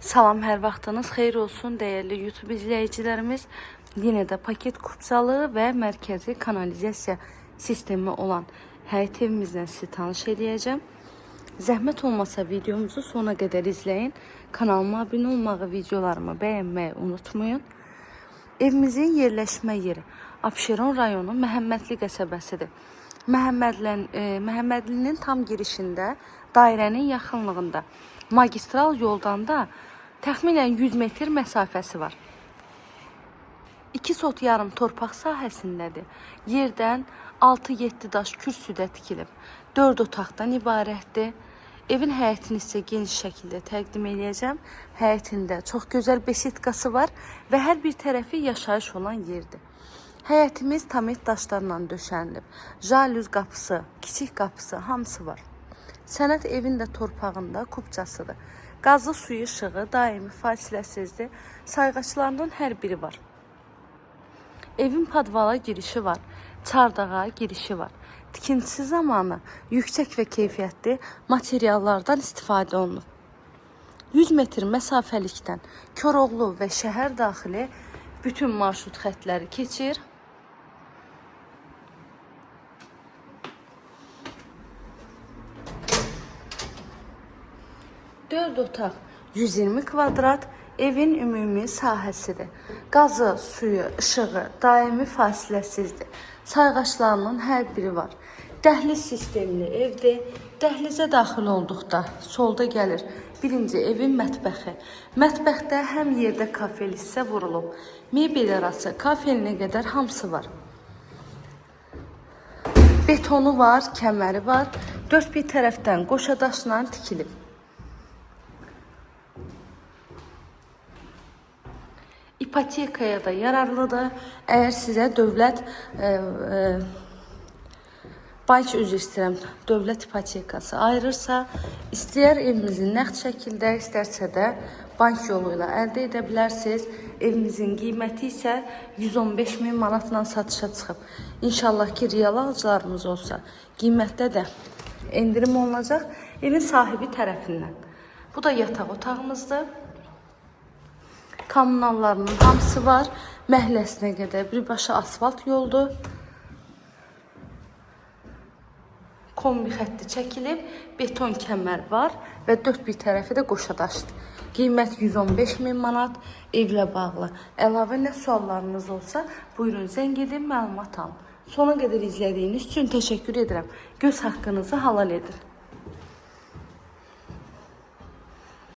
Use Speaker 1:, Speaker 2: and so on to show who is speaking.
Speaker 1: Salam, hər vaxtınız xeyir olsun dəyərli YouTube izləyicilərimiz. Yenə də paket kupçalığı və mərkəzi kanalizasiya sistemi olan həyət evimizlə sizi tanış eləyəcəm. Zəhmət olmasa videomuzu sona qədər izləyin. Kanalıma abunə olmağı, videolarımı bəyənməyi unutmayın. Evimizin yerləşmə yeri Abşeron rayonu Məhəmmədli qəsəbəsidir. Məhəmmədlinin tam girişində, dairənin yaxınlığında, magistral yoldan da təxminən 100 metr məsafəsi var. 2 sot yarım torpaq sahəsindədir. Yerdən 6-7 daş kürsüdə tikilib. 4 otaqdan ibarətdir. Evin həyətini sizə geniş şəkildə təqdim eləyəcəm. Həyətində çox gözəl besetkası var və hər bir tərəfi yaşayış olan yerdir. Həyətimiz tamet daşlarla döşənilib. Jalüz qapısı, kiçik qapısı hamısı var. Sənəd evin də torpağında kupçasıdır. Qazlı suyu işığı daimi fasiləsizdir. Sayğaçlarından hər biri var. Evin podvala girişi var, çardağa girişi var. Tikintisi zamanı yüksək və keyfiyyətli materiallardan istifadə olunub. 100 metr məsafəlikdən Koroğlu və şəhər daxili bütün marşrut xəttləri keçir. Dörd otaq, 120 kvadrat evin ümumi sahəsidir. Qazı, suyu, işığı daimi fasiləsizdir. Sayğaçlarının hər biri var. Dəhliz sistemli evdir. Dəhlizə daxil olduqda solda gəlir birinci evin mətbəxi. Mətbəxdə həm yerdə kafel hissə vurulub, mebel arası kafelinə qədər hamısı var. Betonu var, kəməri var. Dörd bir tərəfdən qoşa daşla tikilib. İpotekaya da yararlıdır. Əgər sizə dövlət bank üzr istəyirəm, dövlət ipotekası ayırırsa, istəyər evimizi nəqd şəkildə, istərsə də bank yolu ilə əldə edə bilərsiniz. Evimizin qiyməti isə 115 min manatla satışa çıxıb. İnşallah ki, real alıcılarımız olsa, qiymətdə də endirim olunacaq evin sahibi tərəfindən. Bu da yataq otağımızdır. Kommunallarının hamısı var. Məhəlləsinə qədər birbaşa asfalt yoldur. Kombi xətti çəkilib, beton kəmər var və dörd bir tərəfi də qoşa daşdır. Qiymət 115 min manat evlə bağlı. Əlavə nə suallarınız olsa, buyurun zəng edin, məlumat alın. Sona qədər izlədiyiniz üçün təşəkkür edirəm. Göz haqqınızı halal edin.